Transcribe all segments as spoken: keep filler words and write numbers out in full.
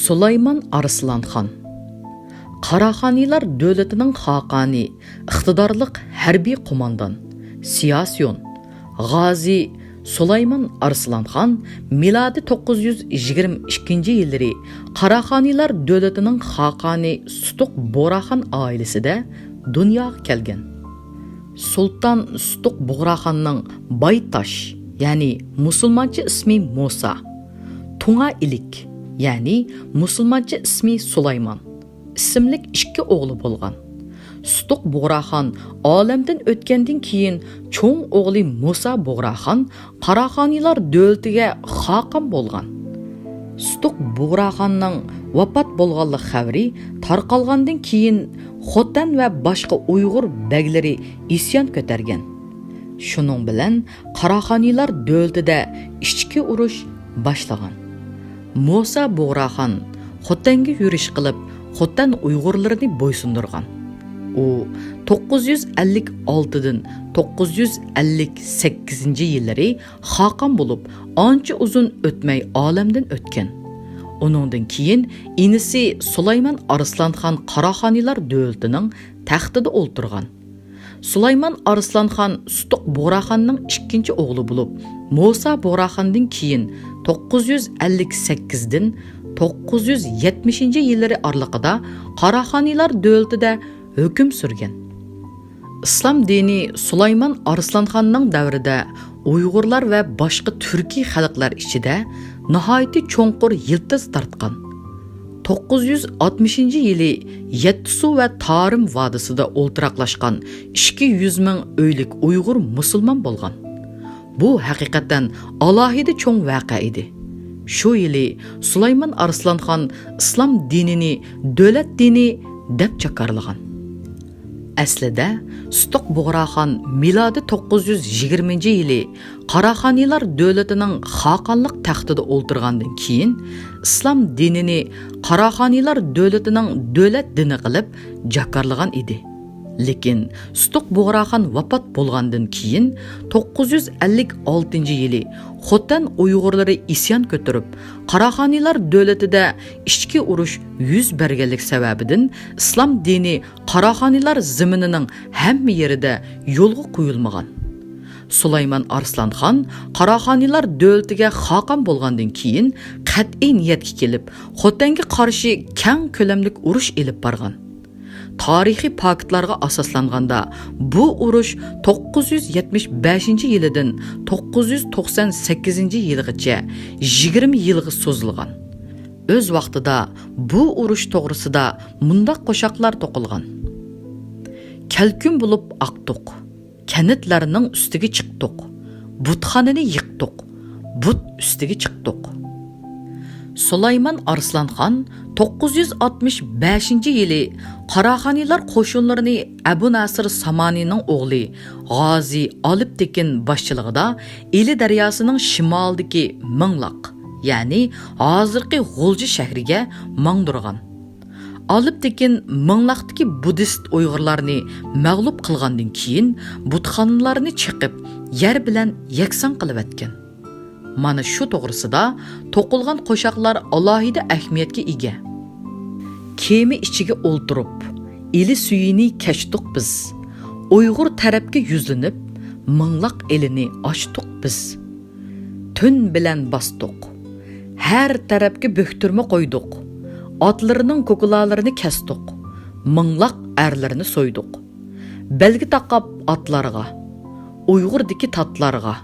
سۇلايمان ئارسلانخان، قاراخانىيلار دۆلىتىنىڭ خاقانى، ئىقتىدارلىق ھەربىي قوماندان، سىياسىيون، غازى سۇلايمان ئارسلانخان مىلادىي توققۇز يۈز يىگىرمە ئىككىنچى يىللىرى قاراخانىيلار دۆلىتىنىڭ خاقانى سۇتۇق بۇغراخان ئائىلىسىدە دۇنياغا كەلگەن. سۇلتان سۇتۇق بۇغراخاننىڭ بايتاش، يەنى مۇسۇلمانچە ئىسمى مۇسا، تۇڭا ئىلىك، يەنى مۇسۇلمانچە ئىسمى سۇلايمان ئىسىملىك ئىككى ئوغلى بولغان. سۇتۇق بۇغراخان ئالەمدىن ئۆتكەندىن كېيىن، چوڭ ئوغلى مۇسا بۇغراخان قاراخانىيلار دۆلىتىگە خاقان بولغان. سۇتۇق بۇغراخاننىڭ ۋاپات بولغانلىق خەۋىرى تارقالغاندىن كېيىن، خوتەن ۋە باشقا ئۇيغۇر بەگلىرى ئىسيان كۆتەرگەن. شۇنىڭ بىلەن قاراخانىيلار دۆلىتىدە ئىچكى ئۇرۇش باشلىغان. مۇسا بۇغراخان خوتەنگە يۈرۈش قىلىپ، خوتەن ئۇيغۇرلىرىنى بويسۇندۇرغان. ئۇ توققۇز يۈز ئەللىك ئالتىدىن توققۇز يۈز ئەللىك سەككىزىنچى يىللىرى خاقان بولۇپ، ئانچە ئۇزۇن ئۆتمەي ئالەمدىن ئۆتكەن. ئۇنىڭدىن كېيىن ئىنىسى سۇلايمان ئارسلانخان قاراخانىيلار دۆلىتىنىڭ تەختىدە ئولتۇرغان. سۇلايمان ئارسلانخان سۇتۇق بۇغراخاننىڭ ئىككىنچى ئوغلى بولۇپ، مۇسا بۇغراخاندىن كېيىن توققۇز يۈز ئەللىك سەككىزدىن توققۇز يۈز يەتمىشىنچى يىللىرى ئارىلىقىدا قاراخانىيلار دۆلىتىدە ھۆكۈم سۈرگەن. ئىسلام دىنى سۇلايمان ئارسلانخاننىڭ دەۋرىدە ئۇيغۇرلار ۋە باشقا تۈركىي خەلقلەر ئىچىدە ناھايىتى چوڭقۇر يىلتىز تارتقان. توققۇز يۈز ئاتمىشىنچى يىلى يەتتىسۇ ۋە تارىم ۋادىسىدا ئولتۇراقلاشقان ئىككى يۈز مىڭ ئۆيلۈك ئۇيغۇر مۇسۇلمان بولغان. بۇ ھەقىقەتەن ئالاھىدە چوڭ ۋەقە ئىدى. شۇ يىلى سۇلايمان ئارسلانخان ئىسلام دىنىنى دۆلەت دىنى دەپ جاكارلىغان. ئەسلىدە، سۇتۇق بۇغراخان مىلادىي توققۇز يۈز يىگىرمىنچى يىلى قاراخانىيلار دۆلىتىنىڭ خاقانلىق تەختىدە ئولتۇرغاندىن كېيىن، ئىسلام دىنىنى قاراخانىيلار دۆلىتىنىڭ دۆلەت دىنى قىلىپ جاكارلىغان ئىدى. لېكىن سۇتۇق بۇغراخان ۋاپات بولغاندىن كېيىن، توققۇز يۈز ئەللىك ئالتىنچى يىلى خوتەن ئۇيغۇرلىرى ئىسيان كۆتۈرۈپ، قاراخانىيلار دۆلىتىدە ئىچكى ئۇرۇش يۈز بەرگەنلىك سەۋەبىدىن، ئىسلام دىنى قاراخانىيلار زېمىنىنىڭ ھەممە يېرىدە يولغا قويۇلمىغان. سۇلايمان ئارسلانخان قاراخانىيلار دۆلىتىگە خاقان بولغاندىن كېيىن، قەتئىي نىيەتكە كېلىپ، خوتەنگە قارشى كەڭ كۆلەملىك ئۇرۇش ئېلىپ بارغان. تارىخىي پاكىتلارغا ئاساسلانغاندا، بۇ ئۇرۇش توققۇز يۈز يەتمىش بەشىنچى يىلىدىن توققۇز يۈز توقسان سەككىزىنچى يىلغىچە يىگىرمە يىلغا سوزۇلغان. ئۆز ۋاقتىدا بۇ ئۇرۇش توغرىسىدا مۇنداق قوشاقلار توقۇلغان: كەلكۈن بولۇپ ئاقتۇق، كەنتلەرنىڭ ئۈستىگە چىقتۇق، بۇتخانىنى يىقتۇق، بۇت ئۈستىگە چىقتۇق. سۇلايمان ئارسلانخان توققۇز يۈز ئاتمىش بەشىنچى يىلى قاراخانىيلار قوشۇنلىرىنى ئەبۇ ناسىر سامانىنىڭ ئوغلى غازى ئالىپتېكىن باشچىلىقىدا ئىلى دەرياسىنىڭ شىمالىدىكى مىڭلاق، يەنى ھازىرقى غۇلجا شەھىرىگە ماڭدۇرغان. ئالىپتېكىن مىڭلاقتىكى بۇددىست ئۇيغۇرلارنى مەغلۇپ قىلغاندىن كېيىن، بۇتخانىلارنى چېقىپ، يەر بىلەن يەكسان قىلىۋەتكەن. مانا شۇ توغرىسىدا توقۇلغان قوشاقلار ئالاھىدە ئەھمىيەتكە ئىگە. كېمە ئىچىگە ئولتۇرۇپ، ئىلى سۈيىنى كەچتۇق بىز. ئۇيغۇر تەرەپكە يۈزلىنىپ، مىڭلاق ئېلىنى ئاچتۇق بىز. تۈن بىلەن باستۇق. ھەر تەرەپكە بۆكتۈرمە قويدۇق. ئاتلىرىنىڭ كوكۇلالىرىنى كەستۇق. مىڭلاق ئەرلىرىنى سويدۇق. بەلگە تاقاپ ئاتلارغا، ئۇيغۇردىكى تاتلارغا،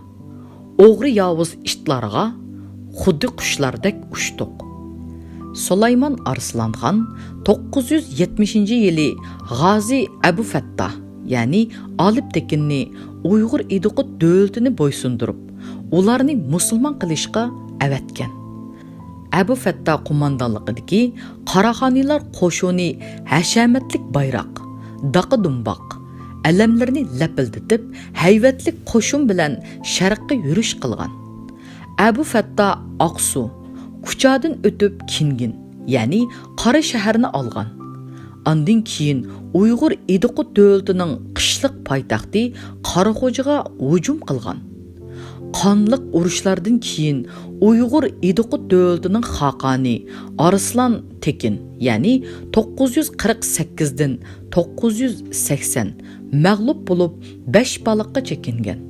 ئوغرى ياۋۇز ئىتلارغا خۇددى قۇشلاردەك ئۇچتۇق. سۇلايمان ئارسلانخان توققۇز يۈز يەتمىشىنچى يىلى غازى ئەبۇ فەتتا، يەنى ئالىپ تېكىننى ئۇيغۇر ئىدىقۇت دۆلىتىنى بويسۇندۇرۇپ، ئۇلارنى مۇسۇلمان قىلىشقا ئەۋەتكەن. ئەبۇ فەتتا قوماندانلىقىدىكى قاراخانىيلار قوشۇنى ھەشەمەتلىك بايراق، داقا دۇمباق، ئەلەملىرىنى لەپىلدىتىپ، ھەيۋەتلىك قوشۇن بىلەن شەرققە يۈرۈش قىلغان. ئەبۇ فەتتا ئاقسۇ، كۇچادىن ئۆتۈپ كىنگىن، يەنى قارا شەھەرنى ئالغان. ئاندىن كېيىن ئۇيغۇر ئىدىقۇت دۆلىتىنىڭ قىشلىق پايتەختى قاراخوجىغا ھۇجۇم قىلغان. قانلىق ئۇرۇشلاردىن كېيىن ئۇيغۇر ئىدىقۇت دۆلىتىنىڭ خاقانى ئارسلان تېكىن، يەنى توققۇز يۈز قىرىق سەككىزدىن توققۇز يۈز سەكسەن مەغلۇپ بولۇپ، بەشبالىققا چېكىنگەن.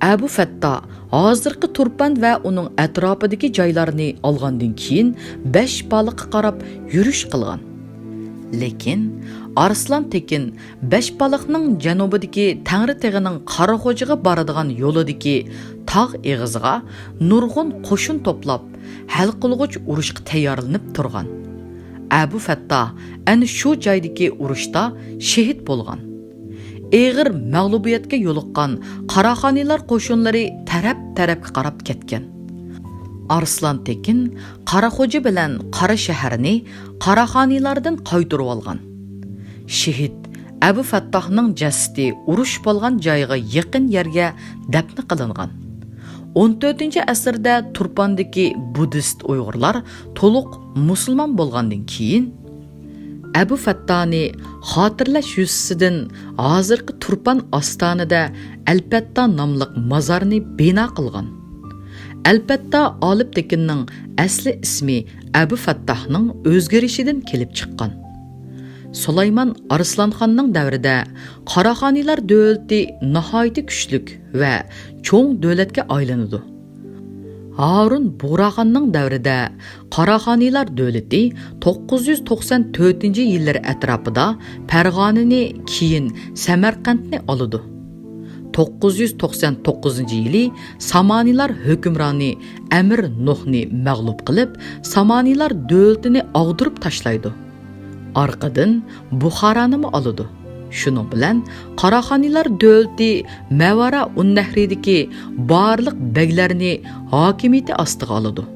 ئەبۇ فەتتا ھازىرقى تۇرپان ۋە ئۇنىڭ ئەتراپىدىكى جايلارنى ئالغاندىن كېيىن، بەشبالىققا قاراپ يۈرۈش قىلغان. لېكىن ئارسلان تېكىن بەشبالىقنىڭ جەنۇبىدىكى تەڭرىتېغىنىڭ قاراخوجىغا بارىدىغان يولىدىكى تاغ ئېغىزىغا نۇرغۇن قوشۇن توپلاپ، ھەل قىلغۇچ ئۇرۇشقا تەييارلىنىپ تۇرغان. ئەبۇ فەتتا ئەنە شۇ جايدىكى ئۇرۇشتا شېھىت بولغان. ئېغىر مەغلۇبىيەتكە يولۇققان قاراخانىيلار قوشۇنلىرى تەرەپ-تەرەپكە قاراپ كەتكەن. ئارسلان تېكىن قاراخوجا بىلەن قاراشەھەرنى قاراخانىيلاردىن قايتۇرۇۋالغان. شېھىت ئەبۇ فەتتاھنىڭ جەسىتى ئۇرۇش بولغان جايغا يېقىن يەرگە دەپنە قىلىنغان. ئون تۆتىنچى ئەسىردە تۇرپاندىكى بۇددىست ئۇيغۇرلار تولۇق مۇسۇلمان بولغاندىن كېيىن، ئەبۇ فەتتانى خاتىرىلەش يۈزىسىدىن ھازىرقى تۇرپان ئاستانىدە ئەلپەتتا ناملىق مازارنى بىنا قىلغان. ئەلپەتتا ئالىپ تېكىننىڭ ئەسلى ئىسمى ئەبۇ فەتتاھنىڭ ئۆزگىرىشىدىن كېلىپ چىققان. سۇلايمان ئارسلانخاننىڭ دەۋرىدە قاراخانىيلار دۆلىتى ناھايىتى كۈچلۈك ۋە چوڭ دۆلەتكە ئايلىنىدۇ. ھارۇن بۇغراخاننىڭ دەۋرىدە قاراخانىيلار دۆلىتى توققۇز يۈز توقسان تۆتىنچى يىللىرى ئەتراپىدا پەرغانىنى، كېيىن سەمەرقەنتنى ئالىدۇ. توققۇز يۈز توقسان توققۇزىنچى يىلى سامانىيلار ھۆكۈمرانى ئەمىر نۇھنى مەغلۇپ قىلىپ، سامانىيلار دۆلىتىنى ئاغدۇرۇپ تاشلايدۇ. ئارقىدىن بۇخارانىمۇ ئالىدۇ. شۇنىڭ بىلەن قاراخانىيلار دۆلىتى مەۋارا ئۇننەھرىدىكى بارلىق بەگلەرنى ھاكىمىيىتى ئاستىغا ئالىدۇ.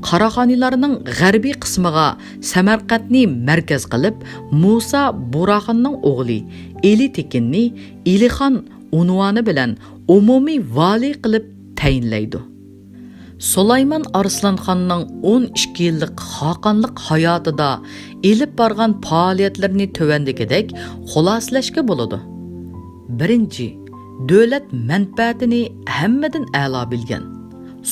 قاراخانىيلارنىڭ غەربىي قىسمىغا سەمەرقەنتنى مەركەز قىلىپ، مۇسا بۇغراخاننىڭ ئوغلى ئېلى تېكىننى ئېلىخان ئۇنۋانى بىلەن ئومۇمىي ۋالىي قىلىپ تەيىنلەيدۇ. سۇلايمان ئارسلانخاننىڭ ئون ئىككى يىللىق خاقانلىق ھاياتىدا ئېلىپ بارغان پائالىيەتلىرىنى تۆۋەندىكىدەك خۇلاسىلەشكە بولىدۇ. بىرىنچى، دۆلەت مەنپەئەتىنى ھەممىدىن ئەلا بىلگەن.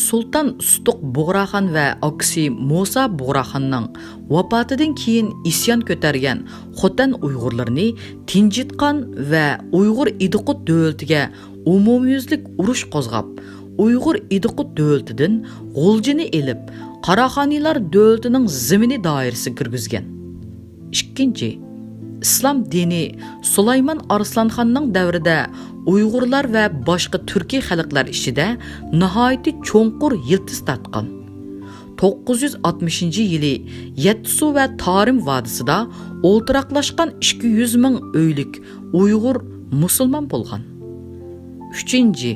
سۇلتان سۇتۇق بۇغراخان ۋە ئاكىسى مۇسا بۇغراخاننىڭ ۋاپاتىدىن كېيىن ئىسيان كۆتەرگەن خوتەن ئۇيغۇرلىرىنى تىنجىتقان ۋە ئۇيغۇر ئىدىقۇت دۆلىتىگە ئومۇميۈزلۈك ئۇرۇش قوزغاپ، ئۇيغۇر ئىدىقۇت دۆلىتىدىن غۇلجىنى ئېلىپ، قاراخانىيلار دۆلىتىنىڭ زېمىنى دائىرىسىگە كىرگۈزگەن. ئىككىنچى، ئىسلام دىنى سۇلايمان ئارسلانخاننىڭ دەۋرىدە ئۇيغۇرلار ۋە باشقا تۈركىي خەلقلەر ئىچىدە ناھايىتى چوڭقۇر يىلتىز تارتقان. توققۇز يۈز ئاتمىشىنچى يىلى يەتتىسۇ ۋە تارىم ۋادىسىدا ئولتۇراقلاشقان ئىككى يۈز مىڭ ئۆيلۈك ئۇيغۇر مۇسۇلمان بولغان. ئۈچىنچى،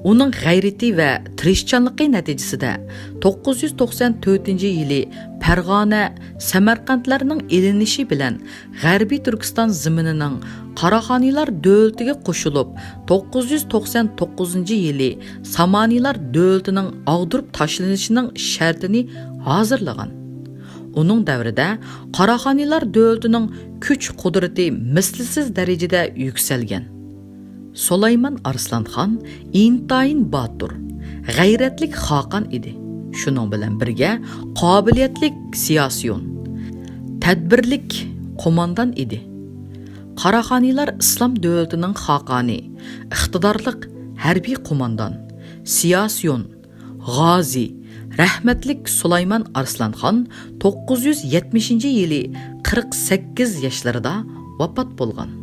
ئۇنىڭ غەيرىتى ۋە تىرىشچانلىقى نەتىجىسىدە توققۇز يۈز توقسان تۆتىنچى يىلى پەرغانە، سەمەرقەنتلەرنىڭ ئېلىنىشى بىلەن غەربىي تۈركىستان زېمىنىنىڭ قاراخانىيلار دۆلىتىگە قوشۇلۇپ، توققۇز يۈز توقسان توققۇزىنچى يىلى سامانىيلار دۆلىتىنىڭ ئاغدۇرۇپ تاشلىنىشىنىڭ شەرتىنى ھازىرلىغان. ئۇنىڭ دەۋرىدە قاراخانىيلار دۆلىتىنىڭ كۈچ-قۇدرىتى مىسلىسىز دەرىجىدە يۈكسەلگەن. سۇلايمان ئارسلانخان ئىنتايىن باتۇر، غەيرەتلىك خاقان ئىدى. شۇنىڭ بىلەن بىرگە، قابىلىيەتلىك سىياسىيون، تەدبىرلىك قوماندان ئىدى. قاراخانىيلار ئىسلام دۆلىتىنىڭ خاقانى، ئىقتىدارلىق ھەربىي قوماندان، سىياسىيون، غازى، رەھمەتلىك سۇلايمان ئارسلانخان توققۇز يۈز يەتمىشىنچى يىلى قىرىق سەككىز ياشلىرىدا ۋاپات بولغان.